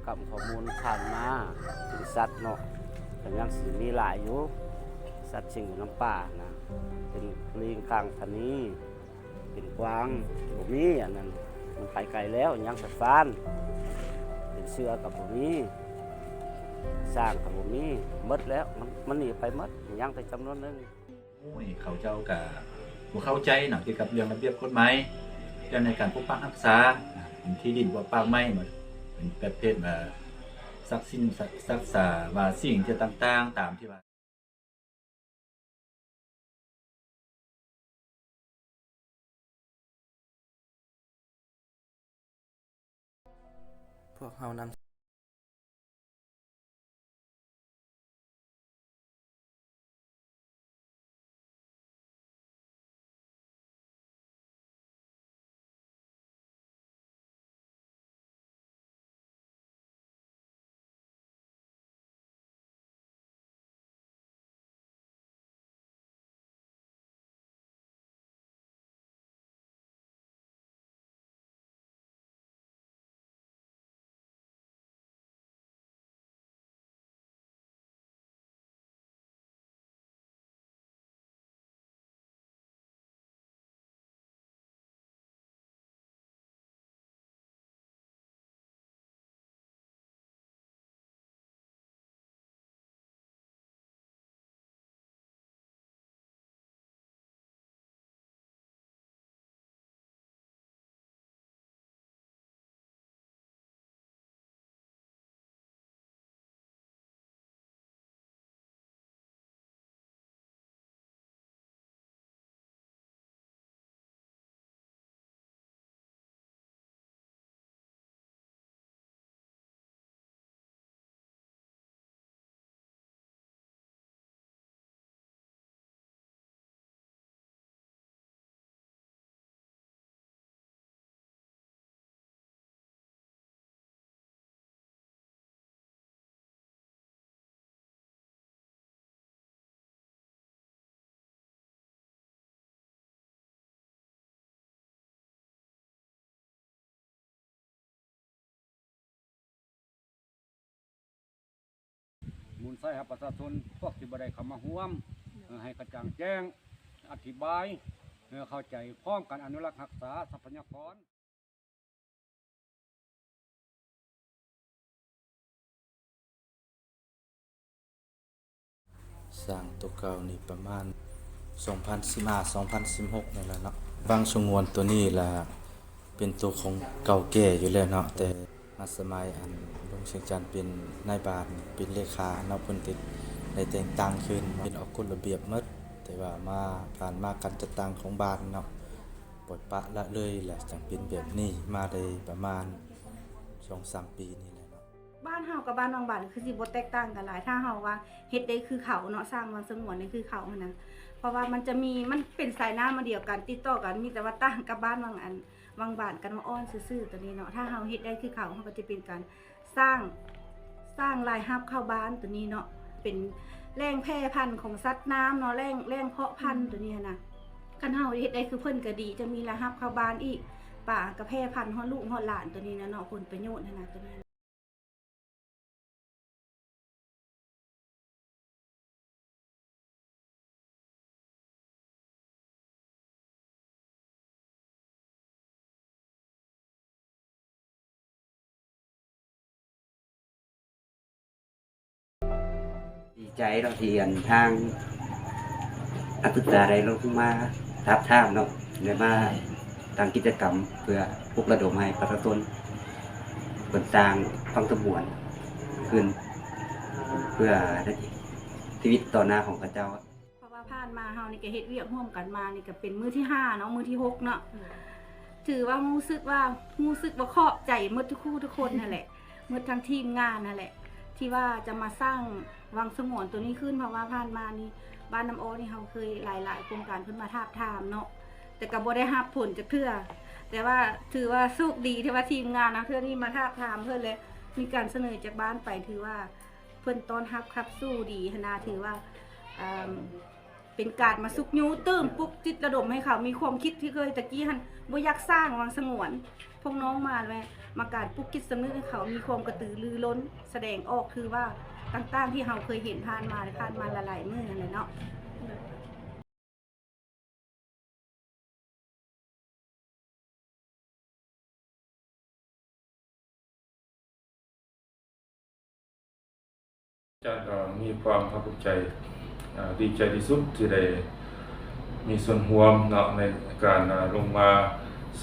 ກັບຂໍ້ມູນຜ່ານມາເປັນສັດເນາະ ກໍຍັງຊິມີຫຼາຍຢູ່ ສັດສິ່ງຢູ່ນຳປ່ານະ ເປັນລີງ ຂ້າງທະນີ ເປັນກວາງ ບໍ່ມີ ອັນນັ້ນມັນໄປໄກແລ້ວ ຍັງແຕ່ຟານ ເປັນເສືອກໍບໍ່ມີ ຊ້າງກໍບໍ່ມີ ໝົດແລ້ວ ມັນ ມັນໜີໄປໝົດ ຍັງແຕ່ຈຳນວນໜຶ່ງ. ໂອ້ຍ ເຂົາເຈົ້າກະບໍ່ເຂົ້າໃຈເນາະ ກ່ຽວກັບເລື່ອງລະບຽບກົດໝາຍ ເລື່ອງໃນການປົກປັກຮັກສາທີ່ດິນ ພວກປ່າໄມ້ ເປັນປະເພດວ່າ ສັກສິນ ສັກ ສັກສາວ່າສິ່ງທີ່ຕ່າງໆ ຕາມທີ່ວ່າ ພວກເຮົານຳ ມູນໃສ່ໃຫ້ປະຊາຊົນພວກທີ່ບໍ່ໄດ້ເຂົ້າມາຮ່ວມ ເອີ ໃຫ້ກະຈ່າງແຈ້ງ ອະທິບາຍ ເອີ ເຂົ້າໃຈ ພ້ອມກັນອະນຸລັກຮັກສາຊັບພະຍາກອນ. ສ້າງໂຕເກົ່ານີ້ປະມານສອງພັນສິບຫ້າ ສອງພັນສິບຫົກນີ້ແຫຼະເນາະ. ວັງສະຫງວນໂຕນີ້ລະເປັນໂຕຂອງເກົ່າແກ່ຢູ່ແລ້ວເນາະ ແຕ່ມາສະໄໝອັນລຸງຊຽງຈັນເປັນນາຍບ້ານ ເປັນເລຂາເນາະ ເພິ່ນກໍໄດ້ແຕ່ງຕັ້ງຂຶ້ນເປັນອອກກົດລະບຽບໝົດ. ແຕ່ວ່າມາ ຜ່ານມາການຈັດຕັ້ງຂອງບ້ານເນາະ ປ່ອຍປະລະເລີຍ ແລະຈັ່ງເປັນແບບນີ້ມາໄດ້ປະມານສອງສາມປີນີ້ແຫຼະເນາະ. ບ້ານເຮົາກັບບ້ານວັງບາດຄືຊິບໍ່ແຕກຕ່າງກັນຫຼາຍ ຖ້າເຮົາວ່າເຮັດໄດ້ຄືເຂົາເນາະ ສ້າງວັງສະຫງວນໃຫ້ຄືເຂົາຫັ້ນນະ ເພາະວ່າມັນຈະມີ ມັນເປັນສາຍນ້ຳອັນດຽວກັນ ຕິດຕໍ່ກັນ ມີແຕ່ວ່າຕ່າງກັບບ້ານວັງ ອັນ ວັງບາດກັບວັງອ່ອນຊື່ໆ ໂຕນີ້ເນາະ. ຖ້າເຮົາເຮັດໄດ້ຄືເຂົາ ເຮົາກໍຈະເປັນການສ້າງ ສ້າງລາຍຮັບເຂົ້າບ້ານໂຕນີ້ເນາະ ເປັນແຫຼ່ງແຜ່ພັນຂອງສັດນ້ຳເນາະ ແຫຼ່ງ ແຫຼ່ງເພາະພັນໂຕນີ້ຫັ້ນນະ. ຄັນເຮົາເຮັດໄດ້ຄືເພິ່ນກໍດີ ຈະມີລາຍຮັບເຂົ້າບ້ານອີກ ປາກໍແຜ່ພັນຮອດລູກຮອດຫຼານໂຕນີ້ນະເນາະ ຜົນປະໂຫຍດຫັ້ນນະ ໂຕນີ້. ດີໃຈເນາະ ທີ່ອັນທາງນັກສຶກສາໄດ້ລົງມາທາບທາມເນາະ ໄດ້ມາຕັ້ງກິດຈະກຳເພື່ອປຸກລະດົມໃຫ້ປະຊາຊົນເພິ່ນສ້າງຝັ່ງຕະບວນຂຶ້ນ ເພື່ອໃນຊີວິດຕໍ່ໜ້າຂອງເຂົາເຈົ້າ. ເພາະວ່າຜ່ານມາເຮົານີ້ກໍເຮັດວຽກຮ່ວມກັນມານີ້ກໍເປັນມື້ທີຫ້າເນາະ ມື້ທີຫົກເນາະ ຖືວ່າຮູ້ສຶກວ່າ ຮູ້ສຶກວ່າຂອບໃຈໝົດທຸກຄູ່ທຸກຄົນຫັ້ນແຫຼະ ໝົດທັງທີມງານຫັ້ນແຫຼະ ທີ່ວ່າຈະມາສ້າງວັງສະຫງວນໂຕນີ້ຂຶ້ນ ເພາະວ່າຜ່ານມານີ້ ບ້ານນ້ຳອ້ອນີ້ເຮົາເຄີຍຫຼາຍໆໂຄງການເພິ່ນມາທາບທາມເນາະ ແຕ່ກໍບໍ່ໄດ້ຮັບຜົນຈັກເທື່ອ ແຕ່ວ່າຖືວ່າໂຊກດີທີ່ວ່າທີມງານເຮົາເທື່ອນີ້ມາທາບທາມເພິ່ນ ແລະມີການສະເໜີຈາກບ້ານໄປ ຖືວ່າ ເພິ່ນຕ້ອນຮັບຂັບສູ້ດີຫັ້ນນະ ຖືວ່າ ເອີ່ມ ເປັນການມາຊຸກຍູ້ຕື່ມ ປຸກຈິດລະດົມໃຫ້ເຂົາມີຄວາມຄິດທີ່ເຄີຍຕະກີ້ຫັ້ນບໍ່ຢາກສ້າງວັງສະຫງວນ. ພວກນ້ອງມາແລ້ວ ມາການປຸກຈິດສຳນຶກໃຫ້ເຂົາມີຄວາມກະຕືລືລົ້ນ ສະແດງອອກ ຄືວ່າຕ່າງໆທີ່ເຮົາເຄີຍເຫັນຜ່ານມາ ແລະ ຜ່ານມາຫຼາຍໆມື້ຫັ້ນແຫຼະເນາະ. ອາຈານກໍມີຄວາມພາກພູມໃຈ ອາ ດີໃຈທີ່ສຸດທີ່ໄດ້ມີສ່ວນຮ່ວມເນາະ ໃນການ ອາ ລົງມາ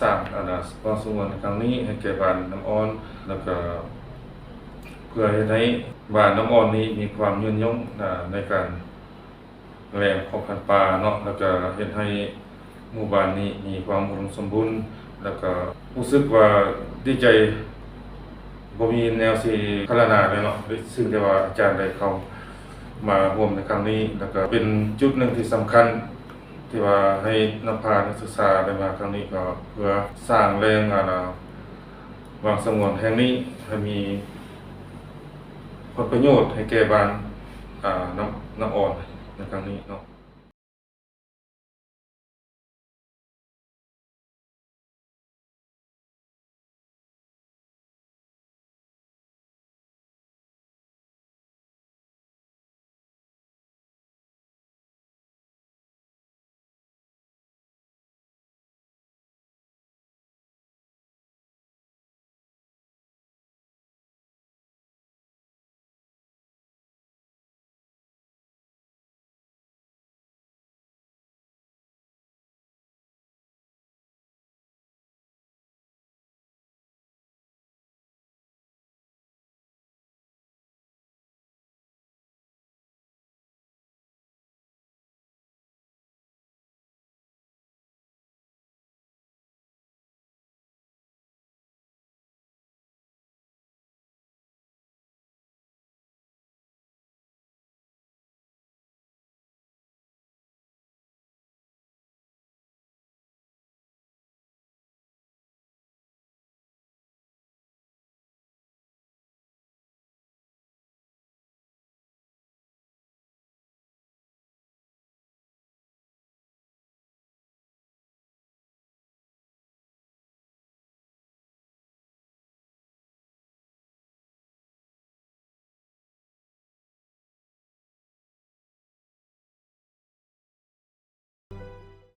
ສ້າງ ອາ ວັງສະຫງວນໃນຄັ້ງນີ້ໃຫ້ແກ່ບ້ານນ້ຳອ່ອນ ແລ້ວກໍເພື່ອເຮັດໃຫ້ບ້ານນ້ຳອ່ອນນີ້ມີຄວາມຍືນຍົງ ອາ ໃນການ ແຫຼ່ງເພາະພັນປາເນາະ ແລ້ວກະເຮັດໃຫ້ໝູ່ບ້ານນີ້ມີຄວາມອຸດົມສົມບູນ ແລ້ວກະຮູ້ສຶກວ່າດີໃຈ ບໍ່ມີແນວຊິພັນລະນາເລີຍເນາະ ຊຶ່ງແຕ່ວ່າອາຈານໄດ້ເຂົ້າມາຮ່ວມໃນຄັ້ງນີ້ ແລ້ວກະເປັນຈຸດໜຶ່ງທີ່ສຳຄັນ ທີ່ວ່າໃຫ້ນຳພານັກສຶກສາໄດ້ມາຄັ້ງນີ້ ກໍເພື່ອສ້າງແຫຼ່ງ ອາ ວັງສະຫງວນແຫ່ງນີ້ໃຫ້ມີຜົນປະໂຫຍດໃຫ້ແກ່ບ້ານ ອາ ນ້ຳ ນ້ຳອ່ອນໃນຄັ້ງນີ້ເນາະ.